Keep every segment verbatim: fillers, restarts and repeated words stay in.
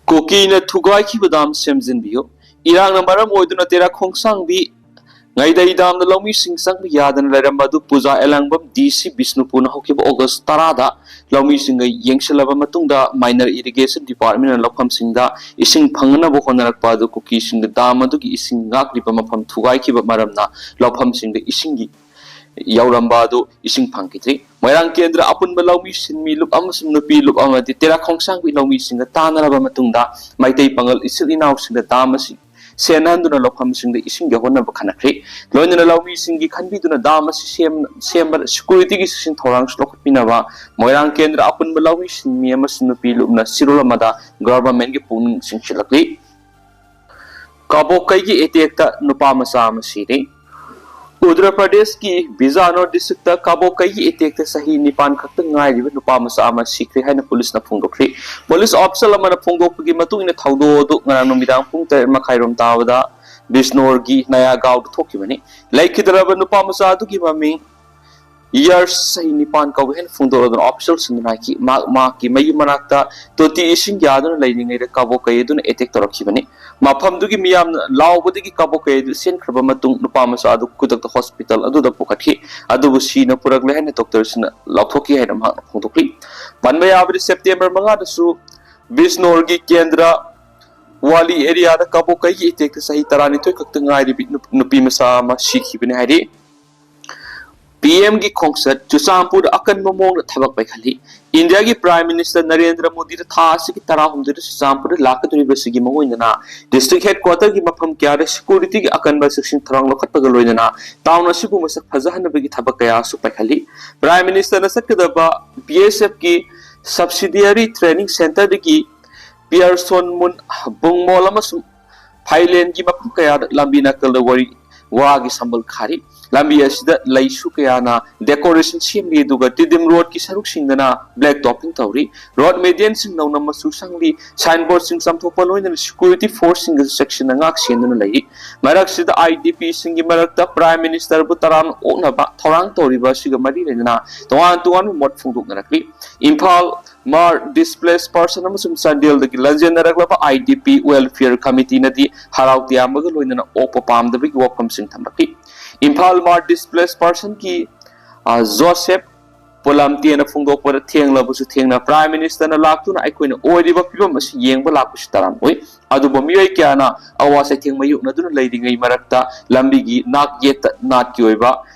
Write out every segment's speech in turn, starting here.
ꯀꯨꯀꯤꯅ ꯊꯨꯒꯥꯏꯈꯤꯕ dam ꯁꯦꯝꯖꯤꯟꯕꯤꯌꯨ꯫ ꯏꯔꯥꯡꯅ ꯃꯔꯝ ꯑꯣꯏꯗꯨꯅ ꯇꯦꯔꯥ ꯈꯣꯡꯁꯥꯡꯕꯤ ꯉꯥꯏꯗꯩ ꯗꯥꯝꯗ ꯂꯧꯃꯤꯁꯤꯡ ꯆꯪꯕ ꯌꯥꯗꯅ ꯂꯩꯔꯝꯕ ꯑꯗꯨ ꯄꯨꯖꯥ ꯑꯦꯂꯥꯡꯕꯝ ꯗꯤ ꯁꯤ ꯕꯤꯁꯅꯨꯄꯨꯔꯅ ꯍꯧꯈꯤꯕ ꯑꯣꯒꯁ ꯇꯔꯥꯗ ꯂꯧꯃꯤꯁꯤꯡꯒ ꯌꯦꯡꯁꯤꯜꯂꯕ ꯃꯇꯨꯡꯗ minor irrigation departmentꯅ ꯂꯧꯐꯝꯁꯤꯡꯗ ꯏꯁꯤꯡ ꯐꯪꯅꯅꯕ ꯍꯣꯠꯅꯔꯛꯄ ꯑꯗꯨ ꯀꯨꯀꯤꯁꯤꯡꯅ ꯗꯥꯝ ꯑꯗꯨꯒꯤ ꯏꯁꯤꯡ ꯉꯥꯛꯂꯤꯕ ꯃꯐꯝ ꯊꯨꯒꯥꯏꯈꯤꯕ ꯃꯔꯝꯅ ꯂꯧꯐꯝꯁꯤꯡꯗ ꯏꯁꯤꯡꯒꯤ ꯌꯧꯔꯝꯕ ꯑꯗꯨ ꯏꯁꯤꯡ ꯐꯪꯈꯤꯗ꯭ꯔꯤ꯫ ꯃꯣꯏꯔꯥꯡ ꯀꯦꯟꯗ꯭ꯔ ꯑꯄꯨꯟꯕ ꯂꯧꯃꯤ ꯁꯤꯟꯃꯤ ꯂꯨꯞ ꯑꯃꯁꯨꯡ ꯅꯨꯄꯤ ꯂꯨꯞ ꯑꯃꯗꯤ ꯇꯦꯔꯥ ꯈꯣꯡꯁꯥꯡꯕꯤ ꯂꯧꯃꯤꯁꯤꯡꯒ ꯇꯥꯟꯅꯔꯕ ꯃꯇꯨꯡꯗ ꯃꯩꯇꯩ ꯄꯥꯉꯜ ꯏꯆꯤꯜ ꯏꯅꯥꯎꯁꯤꯡꯗ ꯗꯥꯝ ꯑꯁꯤ ꯁꯦꯟꯅꯍꯟꯗꯨꯅ ꯂꯧꯐꯝꯁꯤꯡꯗ ꯏꯁꯤꯡꯒꯤ ꯍꯣꯠꯅꯕ ꯈꯟꯅꯈ꯭ꯔꯤ꯫ ꯂꯣꯏꯅꯅ ꯂꯧꯃꯤꯁꯤꯡꯒꯤ ꯈꯟꯕꯤꯗꯨꯅ ꯗꯥꯝ ꯑꯁꯤ ꯁꯦꯝ-, ꯁꯦꯝꯕꯗ securityꯒꯤ ꯆꯦꯛꯁꯤꯟ ꯊꯧꯔꯥꯡꯁꯨ ꯂꯧꯈꯠꯄꯤꯅꯕ ꯃꯣꯏꯔꯥꯡ ꯀꯦꯟꯗ꯭ꯔ ꯑꯄꯨꯟꯕ ꯂꯧꯃꯤ ꯁꯤꯟꯃꯤ ꯑꯃꯁꯨꯡ ꯅꯨꯄꯤ ꯂꯨꯞꯅ ꯆꯦꯔꯣꯜ ꯑꯃꯗ governmentꯒꯤ ꯄꯨꯛꯅꯤꯡ ꯆꯤꯡꯁꯤꯜꯂꯛꯂꯤ꯫ ꯀꯥꯕꯣꯀꯩꯒꯤ attackꯇ ꯅꯨꯄꯥ ꯃꯆꯥ ꯑꯃ ꯁꯤꯔꯦ꯫ ꯎꯠꯇꯔ ꯄ꯭ꯔꯗꯦꯁꯀꯤ ꯕꯤꯖꯥꯅꯣꯔ districtꯇ ꯀꯥꯕꯣꯀꯩꯒꯤ attackꯇ ꯆꯍꯤ ꯅꯤꯄꯥꯟ ꯈꯛꯇ ꯉꯥꯏꯔꯤꯕ ꯅꯨꯄꯥ ꯃꯆꯥ ꯑꯃ ꯁꯤꯈ꯭ꯔꯦ ꯍꯥꯏꯅ ꯄꯨꯂꯤꯁꯅ ꯐꯣꯡꯗꯣꯛꯈ꯭ꯔꯦ꯫ ꯄꯨꯂꯤꯁ official ꯑꯃꯅ ꯐꯣꯡꯗꯣꯛꯄꯒꯤ ꯃꯇꯨꯡ ꯏꯟꯅ ꯊꯧꯗꯣꯛ ꯑꯗꯨ ꯉꯔꯥꯡ ꯅꯨꯃꯤꯗꯥꯡ ꯄꯨꯡ ꯇꯔꯦꯠ ꯃꯈꯥꯏꯔꯣꯝ ꯇꯥꯕꯗ ꯕꯤꯖꯅꯣꯔꯒꯤ ꯅꯌꯥꯒꯥꯎꯗ ꯊꯣꯛꯈꯤꯕꯅꯤ꯫ ꯂꯩꯈꯤꯗ꯭ꯔꯕ ꯅꯨꯄꯥ ꯃꯆꯥ ꯑꯗꯨꯒꯤ ꯃꯃꯤꯡ ꯌꯔꯁ ꯆꯍꯤ ꯅꯤꯄꯥꯟ ꯀꯧꯏ ꯍꯥꯏꯅ ꯐꯣꯡꯗꯣꯔꯗꯨꯅ officialꯁꯤꯡꯗꯨꯅ ꯍꯥꯏꯈꯤ꯫ ꯃꯍꯥꯛ ꯃꯍꯥꯛꯀꯤ ꯃꯌꯨꯝ ꯃꯅꯥꯛꯇ ꯇꯣꯇꯤ ꯏꯁꯤꯡ ꯌꯥꯗꯨꯅ ꯂꯩꯔꯤꯉꯩꯗ ꯀꯥꯕꯣꯀꯩ ꯑꯗꯨꯅ attack ꯇꯧꯔꯛꯈꯤꯕꯅꯤ꯫ ꯃꯐꯝꯗꯨꯒꯤ ꯃꯤꯌꯥꯝꯅ ꯂꯥꯎꯕꯗꯒꯤ ꯀꯥꯕꯣꯀꯩ ꯑꯗꯨ ꯆꯦꯟꯈ꯭ꯔꯕ ꯃꯇꯨꯡ ꯅꯨꯄꯥ ꯃꯆꯥ ꯑꯗꯨ ꯈꯨꯗꯛꯇ hospital ꯑꯗꯨꯗ ꯄꯨꯈꯠꯈꯤ꯫ ꯑꯗꯨꯕꯨ ꯁꯤꯅ ꯄꯨꯔꯛꯂꯦ ꯍꯥꯏꯅ doctorꯁꯤꯡꯅ ꯂꯥꯎꯊꯣꯛꯈꯤ ꯍꯥꯏꯅ ꯃꯍꯥꯛꯅ ꯐꯣꯡꯗꯣꯛꯂꯤ꯫ ꯄꯟꯕ ꯌꯥꯕꯗꯤ September ꯃꯉꯥꯗꯁꯨ ꯕꯤꯖꯅꯣꯔꯒꯤ ꯀꯦꯟꯗ꯭ꯔ ꯋꯥꯂꯤ areaꯗ ꯀꯥꯕꯣꯀꯩꯒꯤ attackꯇ ꯆꯍꯤ ꯇꯔꯥꯅꯤꯊꯣꯏ ꯈꯛꯇ ꯉꯥꯏꯔꯤꯕꯤ ꯅꯨꯞ-, ꯅꯨꯄꯤ ꯃꯆꯥ ꯑꯃ ꯁꯤꯈꯤꯕꯅꯤ ꯍꯥꯏꯔꯤ꯫ PMꯒꯤ ꯈꯣꯡꯆꯠ꯫ ꯆꯨꯔꯆꯥꯟꯄꯨꯔꯗ ꯑꯀꯟꯕ ꯃꯑꯣꯡꯗ ꯊꯕꯛ ꯄꯥꯏꯈꯠꯂꯤ꯫ ꯏꯟꯗꯤꯌꯥꯒꯤ Prime Minister ꯅꯔꯦꯟꯗ꯭ꯔ ꯃꯣꯗꯤꯅ ꯊꯥ ꯑꯁꯤꯒꯤ ꯇꯔꯥꯍꯨꯝꯗꯣꯏꯗ ꯆꯨꯔꯆꯥꯟꯄꯨꯔꯗ ꯂꯥꯛꯀꯗꯧꯔꯤꯕꯁꯤꯒꯤ ꯃꯑꯣꯡ ꯏꯟꯗꯨꯅ district headquarterꯒꯤ ꯃꯐꯝ ꯀꯌꯥꯗ securityꯒꯤ ꯑꯀꯟꯕ ꯆꯦꯛꯁꯤꯟ ꯊꯧꯔꯥꯡ ꯂꯧꯈꯠꯄꯒ ꯂꯣꯏꯅꯅ town ꯑꯁꯤꯕꯨ ꯃꯁꯛ ꯐꯖꯍꯟꯅꯕꯒꯤ ꯊꯕꯛ ꯀꯌꯥꯁꯨ ꯄꯥꯏꯈꯠꯂꯤ꯫ Prime Ministerꯅ ꯆꯠꯀꯗꯕ BSFꯀꯤ subsidiary training centreꯗꯒꯤ ꯄꯤꯌꯔꯁꯣꯟ ꯃꯨꯟ, ꯕꯨꯡꯃꯣꯜ ꯑꯃꯁꯨꯡ ꯐꯥꯏꯂꯦꯟꯒꯤ ꯃꯐꯝ ꯀꯌꯥꯗ ꯂꯝꯕꯤ ꯅꯥꯀꯜꯗ ꯋꯥꯔꯤ, ꯋꯥꯒꯤ ꯁꯝꯕꯜ ꯈꯥꯔꯤ꯫ ꯂꯝꯕꯤ ꯑꯁꯤꯗ ꯂꯩꯁꯨ ꯀꯌꯥꯅ decoration ꯁꯦꯝꯂꯤ, ꯑꯗꯨꯒ Tiddim Roadꯀꯤ ꯁꯔꯨꯛꯁꯤꯡꯗꯅ black topping ꯇꯧꯔꯤ꯫ Road medianꯁꯤꯡ ꯅꯧꯅ ꯃꯆꯨ ꯁꯪꯂꯤ, signboardꯁꯤꯡ ꯆꯥꯝꯊꯣꯛꯄ ꯂꯣꯏꯅꯅ security forceꯁꯤꯡꯒꯁꯨ ꯆꯦꯛꯁꯤꯟꯅ ꯉꯥꯛ ꯁꯦꯟꯗꯨꯅ ꯂꯩꯔꯤ꯫ ꯃꯔꯛꯁꯤꯗ IDPꯁꯤꯡꯒꯤ ꯃꯔꯛꯇ Prime Ministerꯕꯨ ꯇꯔꯥꯝꯅ ꯑꯣꯛꯅꯕ ꯊꯧꯔꯥꯡ ꯇꯧꯔꯤꯕ ꯑꯁꯤꯒ ꯃꯔꯤ ꯂꯩꯅꯅ ꯇꯣꯉꯥꯟ ꯇꯣꯉꯥꯟꯕ ꯃꯣꯠ ꯐꯣꯡꯗꯣꯛꯅꯔꯛꯂꯤ꯫ ꯏꯝꯐꯥꯜ ꯃꯥꯔ ꯗꯤꯁꯄ꯭ꯂꯦꯁ ꯄꯥꯔꯁꯟ ꯑꯃꯁꯨꯡ ꯆꯥꯟꯗꯦꯜꯗꯒꯤ ꯂꯥꯟꯖꯦꯟꯅꯔꯛꯂꯕ ꯑꯥꯏ ꯗꯤ ꯄꯤ ꯋꯦꯜꯐꯤꯌꯔ ꯀꯃꯤꯇꯤꯅꯗꯤ ꯍꯔꯥꯎ ꯇꯌꯥꯝꯕꯒ ꯂꯣꯏꯅꯅ ꯑꯣꯛꯄ ꯄꯥꯝꯗꯕꯒꯤ ꯋꯥꯐꯝꯁꯤꯡ ꯊꯝꯂꯛꯈꯤ꯫ ꯏꯝꯐꯥꯜ ꯃꯥꯔ ꯗꯤꯁꯄ꯭ꯂꯦꯁ ꯄꯥꯔꯁꯟꯒꯤ, ꯑ, ꯖꯣꯁꯦꯐ ꯄꯣꯂꯥꯝꯇꯦꯅ ꯐꯣꯡꯗꯣꯛꯄꯗ, ꯊꯦꯡꯂꯕꯁꯨ ꯊꯦꯡꯅ ꯄ꯭ꯔꯥꯏꯝ ꯃꯤꯅꯤꯁꯇꯔꯅ ꯂꯥꯛꯇꯨꯅ ꯑꯩꯈꯣꯏꯅ ꯑꯣꯏꯔꯤꯕ ꯐꯤꯕꯝ ꯑꯁꯤ ꯌꯦꯡꯕ ꯂꯥꯛꯄꯁꯤ ꯇꯔꯥꯝꯅ ꯑꯣꯏ꯫ ꯑꯗꯨꯕꯨ ꯃꯤꯑꯣꯏ ꯀꯌꯥꯅ ꯑꯋꯥ ꯆꯩꯊꯦꯡ ꯃꯥꯌꯣꯛꯅꯗꯨꯅ ꯂꯩꯔꯤꯉꯩ ꯃꯔꯛꯇ ꯂꯝꯕꯤꯒꯤ ꯅꯥꯛ ꯌꯦꯠꯇ ꯅꯥꯠꯀꯤ ꯑꯣꯏꯕ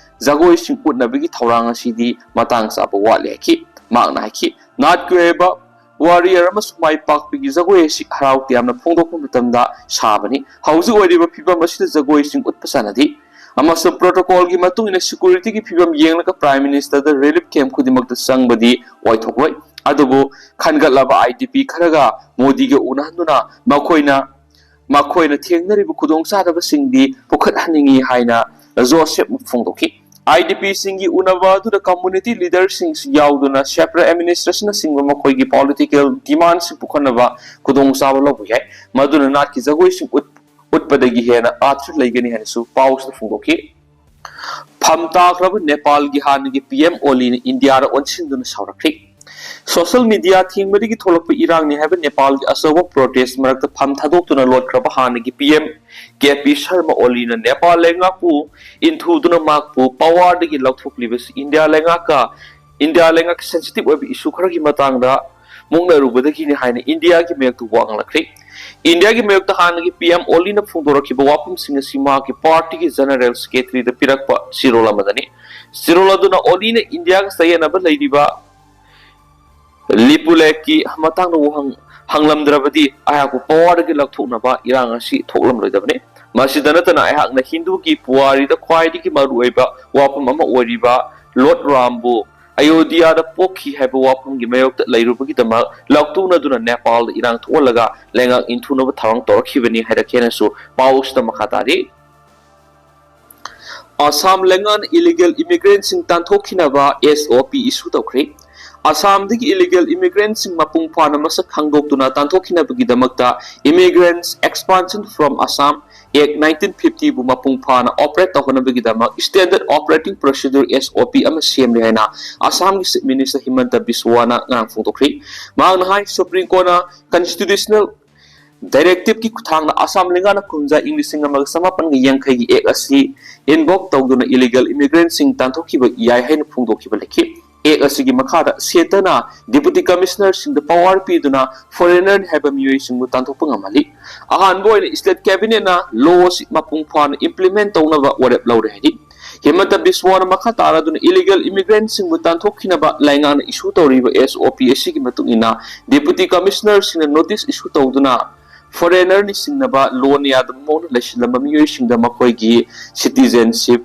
ꯖꯒꯣꯏꯁꯤꯡ ꯎꯠꯅꯕꯒꯤ ꯊꯧꯔꯥꯡ ꯑꯁꯤꯗꯤ ꯃꯇꯥꯡ ꯆꯥꯕ ꯋꯥꯠꯂꯤ ꯍꯥꯏꯈꯤ꯫ ꯃꯍꯥꯛꯅ ꯍꯥꯏꯈꯤ, ꯅꯥꯠꯀꯤ ꯑꯣꯏꯕ ꯋꯥꯔꯤꯌꯔ ꯑꯃꯁꯨꯡ ꯃꯥꯏ ꯄꯥꯛꯄꯒꯤ ꯖꯒꯣꯏ ꯑꯁꯤ ꯍꯔꯥꯎ ꯇꯌꯥꯝꯅ ꯐꯣꯡꯗꯣꯛꯄ ꯃꯇꯝꯗ ꯁꯥꯕꯅꯤ꯫ ꯍꯧꯖꯤꯛ ꯑꯣꯏꯔꯤꯕ ꯐꯤꯕꯝ ꯑꯁꯤꯗ ꯖꯒꯣꯏꯁꯤꯡ ꯎꯠꯄ ꯆꯠꯅꯗꯦ꯫ ꯑꯃꯁꯨꯡ ꯄ꯭ꯔꯣꯇꯣꯀꯣꯜꯒꯤ ꯃꯇꯨꯡ ꯏꯟꯅ ꯁꯦꯀ꯭ꯌꯨꯔꯤꯇꯤꯒꯤ ꯐꯤꯕꯝ ꯌꯦꯡꯂꯒ ꯄ꯭ꯔꯥꯏꯝ ꯃꯤꯅꯤꯁꯇꯔꯗ ꯔꯤꯂꯤꯐ ꯀꯦꯝꯞ ꯈꯨꯗꯤꯡꯃꯛꯇ ꯆꯪꯕꯗꯤ ꯑꯣꯏꯊꯣꯛꯂꯣꯏ꯫ ꯑꯗꯨꯕꯨ ꯈꯟꯒꯠꯂꯕ ꯑꯥꯏ ꯗꯤ ꯄꯤ ꯈꯔꯒ ꯃꯣꯗꯤꯒ ꯎꯅꯍꯟꯗꯨꯅ ꯃꯈꯣꯏꯅ, ꯃꯈꯣꯏꯅ ꯊꯦꯡꯅꯔꯤꯕ ꯈꯨꯗꯣꯡꯆꯥꯗꯕꯁꯤꯡꯗꯤ ꯄꯨꯈꯠꯍꯟꯅꯤꯡꯏ ꯍꯥꯏꯅ ꯖꯣꯁꯦꯐꯅ ꯐꯣꯡꯗꯣꯛꯈꯤ꯫ ꯑꯥꯏ ꯗꯤ ꯄꯤꯁꯤꯡꯒꯤ ꯎꯅꯕ ꯑꯗꯨꯗ ꯀꯝꯃꯨꯅꯤꯇꯤ ꯂꯤꯗꯔꯁꯤꯡꯁꯨ ꯌꯥꯎꯗꯨꯅ ꯁꯦꯄꯔꯦꯠ ꯑꯦꯗꯃꯤꯅꯤꯁꯇ꯭ꯔꯦꯁꯟꯅꯆꯤꯡꯕ ꯃꯈꯣꯏꯒꯤ ꯄꯣꯂꯤꯇꯤꯀꯦꯜ ꯗꯤꯃꯥꯟꯁꯤꯡ ꯄꯨꯈꯠꯅꯕ ꯈꯨꯗꯣꯡꯆꯥꯕ ꯂꯧꯕ ꯌꯥꯏ꯫ ꯃꯗꯨꯅ ꯅꯥꯠꯀꯤ ꯖꯒꯣꯏꯁꯤꯡ ꯎꯠ-, ꯎꯠꯄꯗꯒꯤ ꯍꯦꯟꯅ ꯑꯥꯔꯊ ꯂꯩꯒꯅꯤ ꯍꯥꯏꯅꯁꯨ ꯄꯥꯎꯁꯤꯗ ꯐꯣꯡꯗꯣꯛꯈꯤ꯫ ꯐꯝ ꯇꯥꯈ꯭ꯔꯕ ꯅꯦꯄꯥꯜꯒꯤ ꯍꯥꯟꯅꯒꯤ ꯄꯤ ꯑꯦꯝ ꯑꯣꯂꯤꯅ ꯏꯟꯗꯤꯌꯥꯗ ꯑꯣꯟꯁꯤꯟꯗꯨꯅ ꯁꯥꯎꯔꯛꯈꯤ꯫ ꯁꯣꯁꯤꯌꯦꯜ ꯃꯤꯗꯤꯌꯥ ꯊꯤꯡꯕꯗꯒꯤ ꯊꯣꯛꯂꯛꯄ ꯏꯔꯥꯡꯅꯤ ꯍꯥꯏꯕ ꯅꯦꯄꯥꯜꯒꯤ ꯑꯆꯧꯕ ꯄ꯭ꯔꯣꯇꯦꯁ ꯃꯔꯛꯇ ꯐꯝ ꯊꯥꯗꯣꯛꯇꯨꯅ ꯂꯣꯠꯈ꯭ꯔꯕ ꯍꯥꯟꯅꯒꯤ P M K P Sharma ꯑꯣꯂꯤꯅ Nepal ꯂꯩꯉꯥꯛꯄꯨ ꯏꯟꯊꯨꯗꯨꯅ ꯃꯍꯥꯛꯄꯨ ꯄꯋꯥꯔꯗꯒꯤ ꯂꯧꯊꯣꯛꯂꯤꯕꯁꯤ ꯏꯟꯗꯤꯌꯥ ꯂꯩꯉꯥꯛꯀ, ꯏꯟꯗꯤꯌꯥ ꯂꯩꯉꯥꯛꯀꯤ ꯁꯦꯟꯁꯤꯇꯤꯚ ꯑꯣꯏꯕ ꯏꯁꯨ ꯈꯔꯒꯤ ꯃꯇꯥꯡꯗ ꯃꯨꯛꯅꯔꯨꯕꯗꯒꯤꯅꯤ ꯍꯥꯏꯅ ꯏꯟꯗꯤꯌꯥꯒꯤ ꯃꯥꯌꯣꯛꯇ ꯋꯥ ꯉꯥꯡꯂꯛꯈ꯭ꯔꯦ꯫ ꯏꯟꯗꯤꯌꯥꯒꯤ ꯃꯥꯌꯣꯛꯇ ꯍꯥꯟꯅꯒꯤ ꯄꯤ ꯑꯦꯝ ꯑꯣꯂꯤꯅ ꯐꯣꯡꯗꯣꯔꯛꯈꯤꯕ ꯋꯥꯐꯝꯁꯤꯡ ꯑꯁꯤ ꯃꯍꯥꯛꯀꯤ ꯄꯥꯔꯇꯤꯒꯤ ꯖꯦꯅꯔꯦꯜ ꯁꯦꯀ꯭ꯔꯦꯇꯔꯤꯗ ꯄꯤꯔꯛꯄ ꯆꯦꯔꯣꯜ ꯑꯃꯗꯅꯤ꯫ ꯆꯦꯔꯣꯜ ꯑꯗꯨꯅ ꯑꯣꯂꯤꯅ ꯏꯟꯗꯤꯌꯥꯒ ꯆꯌꯦꯠꯅꯕ ꯂꯩꯔꯤꯕ ꯂꯤꯄꯨꯂꯦꯛꯀꯤ ꯃꯇꯥꯡꯗ ꯋꯥꯍꯪ ꯍꯪꯂꯝꯗ꯭ꯔꯕꯗꯤ ꯑꯩꯍꯥꯛꯄꯨ ꯄꯋꯥꯔꯗꯒꯤ ꯂꯧꯊꯣꯛꯅꯕ ꯏꯔꯥꯡ ꯑꯁꯤ ꯊꯣꯛꯂꯝꯂꯣꯏꯗꯕꯅꯤ꯫ ꯃꯁꯤꯗ ꯅꯠꯇꯅ ꯑꯩꯍꯥꯛꯅ ꯍꯤꯟꯗꯨꯒꯤ ꯄꯨꯋꯥꯔꯤꯗ ꯈ꯭ꯋꯥꯏꯗꯒꯤ ꯃꯔꯨꯑꯣꯏꯕ ꯋꯥꯐꯝ ꯑꯃ ꯑꯣꯏꯔꯤꯕ ꯂꯣꯔꯗ ꯔꯥꯝꯕꯨ ꯑꯌꯣꯙ꯭ꯌꯥꯗ ꯄꯣꯛꯈꯤ ꯍꯥꯏꯕ ꯋꯥꯐꯝꯒꯤ ꯃꯥꯌꯣꯛꯇ ꯂꯩꯔꯨꯕꯒꯤꯗꯃꯛ ꯂꯥꯎꯊꯣꯛꯅꯗꯨꯅ ꯅꯦꯄꯥꯜꯗ ꯏꯔꯥꯡ ꯊꯣꯛꯍꯜꯂꯒ ꯂꯩꯉꯥꯛ ꯏꯟꯊꯨꯅꯕ ꯊꯧꯔꯥꯡ ꯇꯧꯔꯛꯈꯤꯕꯅꯤ ꯍꯥꯏꯔꯛꯈꯤ ꯍꯥꯏꯅꯁꯨ ꯄꯥꯎ ꯑꯁꯤꯗ ꯃꯈꯥ ꯇꯥꯔꯤ꯫ ꯑꯁꯥꯝ ꯂꯩꯉꯥꯛꯅ ꯏꯂꯤꯒꯦꯜ ꯏꯃꯤꯒ꯭ꯔꯦꯟꯁꯤꯡ ꯇꯥꯟꯊꯣꯛꯈꯤꯅꯕ ꯑꯦꯁ ꯑꯣ ꯄꯤ ꯏꯁꯨ ꯇꯧꯈ꯭ꯔꯦ꯫ ꯑꯁꯥꯝꯗꯒꯤ ꯏꯂꯤꯒꯦꯜ ꯏꯃꯤꯒ꯭ꯔꯦꯟꯠꯁꯤꯡ ꯃꯄꯨꯡ ꯐꯥꯅ ꯃꯁꯛ ꯈꯪꯗꯣꯛꯇꯨꯅ ꯇꯥꯟꯊꯣꯛꯈꯤꯅꯕꯒꯤꯗꯃꯛꯇ Immigrants Expulsion from Assam Act nineteen fifty ꯕꯨ ꯃꯄꯨꯡ ꯐꯥꯅ operate ꯇꯧꯍꯟꯅꯕꯒꯤꯗꯃꯛ Standard Operating Procedure, S O P, ꯑꯃ ꯁꯦꯝꯂꯦ ꯍꯥꯏꯅ ꯑꯁꯥꯝꯒꯤ ꯆꯤꯐ ꯃꯤꯅꯤꯁꯇꯔ ꯍꯤꯃꯟꯇ ꯕꯤꯁ꯭ꯋꯥꯅ ꯉꯔꯥꯡ ꯐꯣꯡꯗꯣꯛꯈ꯭ꯔꯤ꯫ ꯃꯍꯥꯛꯅ ꯍꯥꯏ, ꯁꯨꯄ꯭ꯔꯤꯝ ꯀꯣꯔꯠꯅ ꯀꯟꯁꯇꯤꯇ꯭ꯌꯨꯁꯅꯦꯜ ꯗꯥꯏꯔꯦꯛꯇꯤꯚꯀꯤ ꯈꯨꯠꯊꯥꯡꯗ ꯑꯁꯥꯝ ꯂꯩꯉꯥꯛꯅ ꯀꯨꯝꯖꯥ ꯏꯪ ꯂꯤꯁꯤꯡ ꯑꯃꯒ ꯆꯃꯥꯄꯟꯒ ꯌꯥꯡꯈꯩꯒꯤ ꯑꯦꯛ ꯑꯁꯤ ꯏꯟꯚꯣꯛ ꯇꯧꯗꯨꯅ ꯏꯂꯤꯒꯦꯜ ꯏꯃꯤꯒ꯭ꯔꯦꯟꯠꯁꯤꯡ ꯇꯥꯟꯊꯣꯛꯈꯤꯕ ꯌꯥꯏ ꯍꯥꯏꯅ ꯐꯣꯡꯗꯣꯛꯈꯤꯕ ꯂꯩꯈꯤ꯫ ꯑꯦꯛ ꯑꯁꯤꯒꯤ ꯃꯈꯥꯗ ꯁꯦꯟꯇꯔꯅ ꯗꯤꯄꯨꯇꯤ ꯀꯃꯤꯁꯅꯔꯁꯤꯡꯗ ꯄꯋꯥꯔ ꯄꯤꯗꯨꯅ ꯐꯣꯔꯦꯅꯔꯅꯤ ꯍꯥꯏꯕ ꯃꯤꯑꯣꯏꯁꯤꯡꯕꯨ ꯇꯥꯟꯊꯣꯛꯄ ꯉꯝꯍꯜꯂꯤ꯫ ꯑꯍꯥꯟꯕ ꯑꯣꯏꯅ ꯁ꯭ꯇꯦꯠ ꯀꯦꯕꯤꯅꯦꯠꯅ ꯂꯣ ꯑꯁꯤ ꯃꯄꯨꯡ ꯐꯥꯅ ꯏꯝꯄ꯭ꯂꯤꯃꯦꯟꯠ ꯇꯧꯅꯕ ꯋꯥꯔꯦꯞ ꯂꯧꯔꯦ ꯍꯥꯏꯔꯤ꯫ ꯍꯤꯃꯟꯇ ꯕꯤꯁ꯭ꯋꯥꯅ ꯃꯈꯥ ꯇꯥꯔꯗꯨꯅ ꯏꯂꯤꯒꯦꯜ ꯏꯃꯤꯒ꯭ꯔꯦꯟꯠꯁꯤꯡꯕꯨ ꯇꯥꯟꯊꯣꯛꯈꯤꯅꯕ ꯂꯩꯉꯥꯛꯅ ꯏꯁꯨ ꯇꯧꯔꯤꯕ S O P ꯑꯁꯤꯒꯤ ꯃꯇꯨꯡ ꯏꯟꯅ ꯗꯤꯄꯨꯇꯤ ꯀꯃꯤꯁꯅꯔꯁꯤꯡꯅ ꯅꯣꯇꯤꯁ ꯏꯁꯨ ꯇꯧꯗꯨꯅ ꯐꯣꯔꯦꯅꯔꯅꯤ ꯆꯤꯡꯅꯕ ꯂꯣꯟ ꯌꯥꯗꯕ ꯃꯑꯣꯡꯗ ꯂꯩꯁꯤꯜꯂꯝꯕ ꯃꯤꯑꯣꯏꯁꯤꯡꯗ ꯃꯈꯣꯏꯒꯤ ꯁꯤꯇꯤꯖꯦꯟꯁꯤꯞ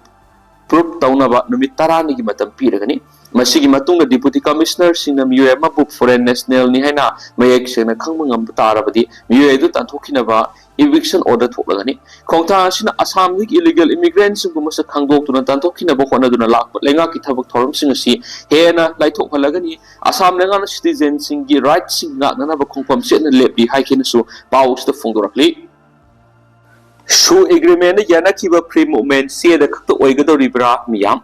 ꯄ꯭ꯔꯨꯐ ꯇꯧꯅꯕ ꯅꯨꯃꯤꯠ ꯇꯔꯥꯅꯤꯒꯤ ꯃꯇꯝ ꯄꯤꯔꯒꯅꯤ꯫ ꯃꯁꯤꯒꯤ ꯃꯇꯨꯡꯗ ꯗꯤꯄꯨꯇꯤ ꯀꯃꯤꯁꯅꯔꯁꯤꯡꯅ ꯃꯤꯑꯣꯏ ꯑꯃꯕꯨ ꯐꯣꯔꯦꯟ ꯅꯦꯁꯅꯦꯜꯅꯤ ꯍꯥꯏꯅ ꯃꯌꯦꯛ ꯁꯦꯡꯅ ꯈꯪꯕ ꯉꯝꯕ ꯇꯥꯔꯕꯗꯤ ꯃꯤꯑꯣꯏ ꯑꯗꯨ ꯇꯥꯟꯊꯣꯛꯈꯤꯅꯕ ꯏꯚꯤꯛꯁꯟ ꯑꯣꯔꯗꯔ ꯊꯣꯛꯂꯒꯅꯤ꯫ ꯈꯣꯡꯊꯥꯡ ꯑꯁꯤꯅ ꯑꯁꯥꯝꯗꯒꯤ ꯏꯂꯤꯒꯦꯜ ꯏꯃꯤꯒ꯭ꯔꯦꯟꯠꯁꯤꯡꯕꯨ ꯃꯁꯛ ꯈꯪꯗꯣꯛꯇꯨꯅ ꯇꯥꯟꯊꯣꯛꯈꯤꯅꯕ ꯍꯣꯠꯅꯗꯨꯅ ꯂꯥꯛꯄ ꯂꯩꯉꯥꯛꯀꯤ ꯊꯕꯛ ꯊꯧꯔꯝꯁꯤꯡ ꯑꯁꯤ ꯍꯦꯟꯅ ꯂꯥꯏꯊꯣꯛꯍꯜꯂꯒꯅꯤ꯫ ꯑꯁꯥꯝ ꯂꯩꯉꯥꯛꯅ ꯁꯤꯇꯤꯖꯦꯟꯁꯤꯡꯒꯤ ꯔꯥꯏꯠꯁꯤꯡ ꯉꯥꯛꯅꯅꯕ ꯈꯣꯡꯐꯝ ꯆꯦꯠꯅ ꯂꯦꯞꯂꯤ ꯍꯥꯏꯈꯤꯅꯁꯨ ꯄꯥꯎ ꯑꯁꯤꯗ ꯐꯣꯡꯗꯣꯔꯛꯂꯤ꯫ ꯁꯨ ꯑꯦꯒ꯭ꯔꯤꯃꯦꯟꯗ ꯌꯥꯅꯈꯤꯕ ꯐ꯭ꯔꯤ ꯃꯨꯚꯃꯦꯟꯠ ꯆꯦꯗ ꯈꯛꯇ ꯑꯣꯏꯒꯗꯧꯔꯤꯕ꯭ꯔꯥ ꯃꯤꯌꯥꯝ?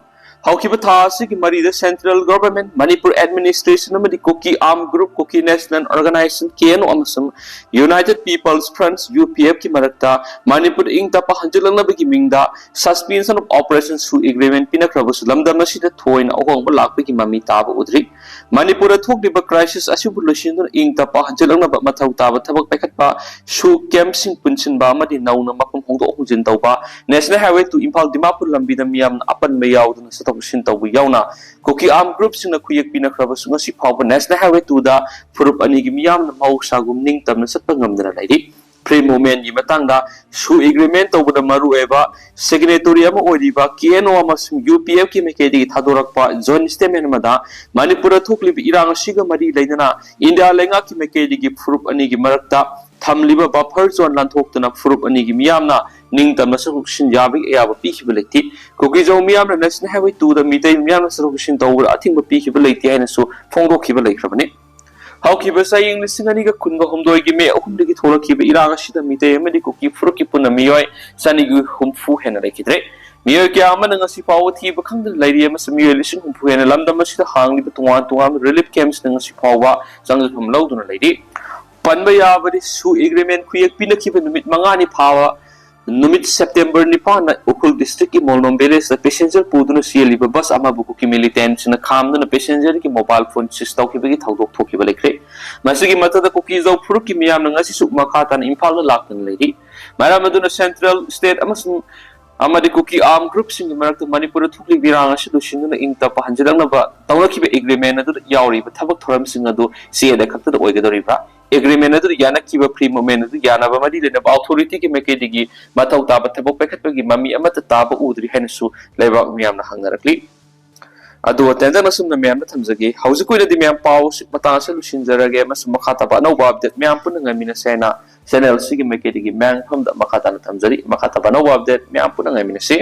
ꯍꯧꯈꯤꯕ ꯊꯥ ꯑꯁꯤꯒꯤ ꯃꯔꯤꯗ ꯁꯦꯟꯇ꯭ꯔꯦꯜ ꯒꯚꯔꯟꯃꯦꯟꯠ, ꯃꯅꯤꯄꯨꯔ ꯑꯦꯗꯃꯤꯅꯤꯁꯇ꯭ꯔꯦꯁꯟ ꯑꯃꯗꯤ Kuki arm group, Kuki national organisation, K N O, ꯑꯃꯁꯨꯡ united people's front, U P F, ꯀꯤ ꯃꯔꯛꯇ ꯃꯅꯤꯄꯨꯔꯗ ꯏꯪ ꯇꯞꯄ ꯍꯟꯖꯤꯜꯂꯛꯅꯕꯒꯤ ꯃꯤꯡꯗ Suspension of Operation ꯁꯨ ꯑꯦꯒ꯭ꯔꯤꯃꯦꯟꯠ ꯄꯤꯅꯈ꯭ꯔꯕꯁꯨ ꯂꯝꯗꯝ ꯑꯁꯤꯗ ꯊꯣꯏꯅ ꯑꯍꯣꯡꯕ ꯂꯥꯛꯄꯒꯤ ꯃꯃꯤ ꯇꯥꯕ ꯎꯗ꯭ꯔꯤ꯫ ꯃꯅꯤꯄꯨꯔꯗ ꯊꯣꯛꯂꯤꯕ ꯀ꯭ꯔꯥꯏꯁꯤꯁ ꯑꯁꯤꯕꯨ ꯂꯣꯏꯁꯤꯟꯗꯨꯅ ꯏꯪ ꯇꯞꯄ ꯍꯟꯖꯤꯜꯂꯛꯅꯕ ꯃꯊꯧ ꯇꯥꯕ ꯊꯕꯛ ꯄꯥꯏꯈꯠꯄ ꯁꯨ ꯀꯦꯝꯞꯁꯤꯡ ꯄꯨꯟꯁꯤꯟꯕ ꯑꯃꯗꯤ ꯅꯧꯅ ꯃꯐꯝ ꯍꯣꯡꯗꯣꯛ ꯍꯣꯡꯖꯤꯟ ꯇꯧꯕ, national highway two Imphal Dimapur ꯂꯝꯕꯤꯗ ꯃꯤꯌꯥꯝꯅ ꯑꯄꯟꯕ ꯌꯥꯎꯗꯅ ꯆꯠꯊꯣꯛ ꯆꯠꯁꯤꯟ ꯇꯧꯕ ꯌꯥꯎꯅ ꯀꯨꯀꯤ ꯑꯥꯔꯝ ꯒ꯭ꯔꯨꯞꯁꯤꯡꯅ ꯈꯨꯌꯦꯛ ꯄꯤꯅꯈ꯭ꯔꯕꯁꯨ ꯉꯁꯤ ꯐꯥꯎꯕ ꯅꯦꯁꯅꯦꯜ ꯍꯥꯏꯋꯦ ꯇꯨꯗ ꯐꯨꯔꯨꯞ ꯑꯅꯤꯒꯤ ꯃꯤꯌꯥꯝꯅ ꯃꯍꯧꯁꯥꯒꯨꯝ ꯅꯤꯡꯇꯝꯅ ꯆꯠꯄ ꯉꯝꯗꯅ ꯂꯩꯔꯤ꯫ ꯐ꯭ꯔꯤ ꯃꯨꯚꯃꯦꯟꯠꯀꯤ ꯃꯇꯥꯡꯗ ꯁꯨ ꯑꯦꯒ꯭ꯔꯤꯃꯦꯟꯠ ꯇꯧꯕꯗ ꯃꯔꯨꯑꯣꯏꯕ ꯁꯤꯒꯅꯦꯇꯣꯔꯤ ꯑꯃ ꯑꯣꯏꯔꯤꯕ ꯀꯦ ꯑꯦꯟ ꯑꯣ ꯑꯃꯁꯨꯡ ꯌꯨ ꯄꯤ ꯑꯦꯐ ꯀꯤ ꯃꯥꯏꯀꯩꯗꯒꯤ ꯊꯥꯗꯣꯔꯛꯄ ꯖꯣꯏꯟꯠ ꯁ꯭ꯇꯦꯠꯃꯦꯟꯠ ꯑꯃꯗ ꯃꯅꯤꯄꯨꯔꯗ ꯊꯣꯛꯂꯤꯕ ꯏꯔꯥꯡ ꯑꯁꯤꯒ ꯃꯔꯤ ꯂꯩꯅꯅ ꯏꯟꯗꯤꯌꯥ ꯂꯩꯉꯥꯛꯀꯤ ꯃꯥꯏꯀꯩꯗꯒꯤ ꯐꯨꯔꯨꯞ ꯑꯅꯤꯒꯤ ꯃꯔꯛꯇ ꯊꯝꯂꯤꯕ buffer zone ꯂꯥꯟꯊꯣꯛꯇꯨꯅ ꯐꯨꯔꯨꯞ ꯑꯅꯤꯒꯤ ꯃꯤꯌꯥꯝꯅ ꯅꯤꯡꯇꯝꯅ ꯆꯠꯊꯣꯛ ꯆꯠꯁꯤꯟ ꯌꯥꯕꯒꯤ ꯑꯌꯥꯕ ꯄꯤꯈꯤꯕ ꯂꯩꯇꯦ꯫ ꯀꯨꯀꯤꯖꯧ ꯃꯤꯌꯥꯝꯅ National Highway two ꯗ ꯃꯤꯇꯩ ꯃꯤꯌꯥꯝꯅ ꯆꯠꯊꯣꯛ ꯆꯠꯁꯤꯟ ꯇꯧꯕꯗ ꯑꯊꯤꯡꯕ ꯄꯤꯈꯤꯕ ꯂꯩꯇꯦ ꯍꯥꯏꯅꯁꯨ ꯐꯣꯡꯗꯣꯛꯈꯤꯕ ꯂꯩꯈ꯭ꯔꯕꯅꯤ꯫ ꯍꯧꯈꯤꯕ ꯆꯍꯤ ꯂꯤꯁꯤꯡ ꯑꯅꯤꯒ ꯀꯨꯟꯒ ꯍꯨꯝꯗꯣꯏꯒꯤ ꯃꯦ ꯑꯍꯨꯝꯗꯒꯤ ꯊꯣꯛꯂꯛꯈꯤꯕ ꯏꯔꯥꯡ ꯑꯁꯤꯗ ꯃꯤꯇꯩ ꯑꯃꯗꯤ ꯀꯨꯀꯤ ꯐꯨꯔꯨꯞꯀꯤ ꯄꯨꯟꯅ ꯃꯤꯑꯣꯏ ꯆꯅꯤꯒ ꯍꯨꯝꯐꯨ ꯍꯦꯟꯅ ꯂꯩꯈꯤꯗ꯭ꯔꯦ꯫ ꯃꯤꯑꯣꯏ ꯀꯌꯥ ꯑꯃꯅ ꯉꯁꯤ ꯐꯥꯎꯕ ꯊꯤꯕ ꯈꯪꯗꯅ ꯂꯩꯔꯤ ꯑꯃꯁꯨꯡ ꯃꯤꯑꯣꯏ ꯂꯤꯁꯤꯡ ꯍꯨꯝꯐꯨ ꯍꯦꯟꯅ ꯂꯝꯗꯝ ꯑꯁꯤꯗ ꯍꯥꯡꯂꯤꯕ ꯇꯣꯉꯥꯟ ꯇꯣꯉꯥꯟꯕ relief camps ꯇ ꯉꯁꯤ ꯐꯥꯎꯕ ꯆꯪꯖꯐꯝ ꯂꯧꯗꯨꯅ ꯂꯩꯔꯤ꯫ ꯄꯟꯕ ꯌꯥꯕꯗꯤ, ꯁꯨ agreement ꯈꯨꯌꯦꯛ ꯄꯤꯅꯈꯤꯕ ꯅꯨꯃꯤꯠ ꯃꯉꯥꯅꯤ ꯐꯥꯕ ꯅꯨꯃꯤꯠ September ꯅꯤꯄꯥꯟꯗ ꯎꯈ꯭ꯔꯨꯜ district ꯀꯤ ꯃꯣꯜꯅꯣꯝ village ꯇ passenger ꯄꯨꯗꯨꯅ ꯆꯦꯜꯂꯤꯕ bus ꯑꯃꯕꯨ ꯀꯨꯀꯤ militant ꯁꯤꯡꯅ ꯈꯥꯝꯗꯨꯅ passenger ꯒꯤ mobile phone seize ꯇꯧꯈꯤꯕꯒꯤ ꯊꯧꯗꯣꯛ ꯊꯣꯛꯈꯤꯕ ꯂꯩꯈ꯭ꯔꯦ꯫ ꯃꯁꯤꯒꯤ ꯃꯊꯛꯇ ꯀꯨꯀꯤꯖꯧ ꯐꯨꯔꯨꯞꯀꯤ ꯃꯤꯌꯥꯝꯅ ꯉꯁꯤꯁꯨ ꯃꯈꯥ ꯇꯥꯅ ꯏꯝꯐꯥꯜꯗ ꯂꯥꯛꯇꯨꯅ ꯂꯩꯔꯤ꯫ ꯃꯔꯝ ꯑꯗꯨꯅ central state ꯑꯃꯁꯨꯡ ꯑꯃꯗꯤ ꯀꯨꯀꯤ armed group ꯁꯤꯡꯒꯤ ꯃꯔꯛꯇ ꯃꯅꯤꯄꯨꯔꯗ ꯊꯣꯛꯂꯤꯕ ꯏꯔꯥꯡ ꯑꯁꯤꯕꯨ ꯁꯤꯟꯗꯨꯅ ꯏꯪ ꯇꯞꯄ ꯍꯟꯖꯤꯜꯂꯛꯅꯕ ꯇꯧꯅꯈꯤꯕ agreement ꯑꯗꯨꯗ ꯌꯥꯎꯔꯤꯕ ꯊꯕꯛ ꯊꯧꯔꯝꯁꯤꯡ ꯑꯗꯨ ꯆꯦꯗ ꯈꯛꯇꯗ ꯑꯣꯏꯒꯗꯧꯔꯤꯕ꯭ꯔꯥ? Agreement ꯑꯗꯨꯗ ꯌꯥꯅꯈꯤꯕ free movement ꯑꯗꯨ ꯌꯥꯅꯕ ꯃꯔꯤ ꯂꯩꯅꯕ authority ꯒꯤ ꯃꯥꯏꯀꯩꯗꯒꯤ ꯃꯊꯧ ꯇꯥꯕ ꯊꯕꯛ ꯄꯥꯏꯈꯠꯄꯒꯤ ꯃꯃꯤ ꯑꯃꯠꯇ ꯇꯥꯕ ꯎꯗ꯭ꯔꯤ ꯍꯥꯏꯅꯁꯨ ꯂꯩꯕꯥꯛ ꯃꯤꯌꯥꯝꯅ ꯍꯪꯅꯔꯛꯂꯤ꯫ ꯑꯗꯨ ꯑꯇꯦꯟꯗꯅ ꯑꯁꯨꯝꯅ ꯃꯌꯥꯝꯗ ꯊꯝꯖꯒꯦ꯫ ꯍꯧꯖꯤꯛ ꯑꯣꯏꯅꯗꯤ ꯃꯌꯥꯝ ꯄꯥꯎ ꯑꯁꯤ ꯃꯇꯥꯡ ꯑꯁꯤꯗ ꯂꯣꯏꯁꯤꯟꯖꯔꯒꯦ ꯑꯃꯁꯨꯡ ꯃꯈꯥ ꯇꯥꯕ ꯑꯅꯧꯕ update ꯃꯌꯥꯝ ꯄꯨꯟꯅ ꯉꯥꯏꯃꯤꯟꯅꯁꯦ ꯍꯥꯏꯅ channel ꯑꯁꯤꯒꯤ ꯃꯥꯏꯀꯩꯗꯒꯤ ꯃꯌꯥꯝ ꯃꯐꯝꯗ ꯃꯈꯥ ꯇꯥꯅ ꯊꯝꯖꯔꯤ꯫ ꯃꯈꯥ ꯇꯥꯕ ꯑꯅꯧꯕ update ꯃꯌꯥꯝ ꯄꯨꯟꯅ ꯉꯥꯏꯃꯤꯟꯅꯁꯤ꯫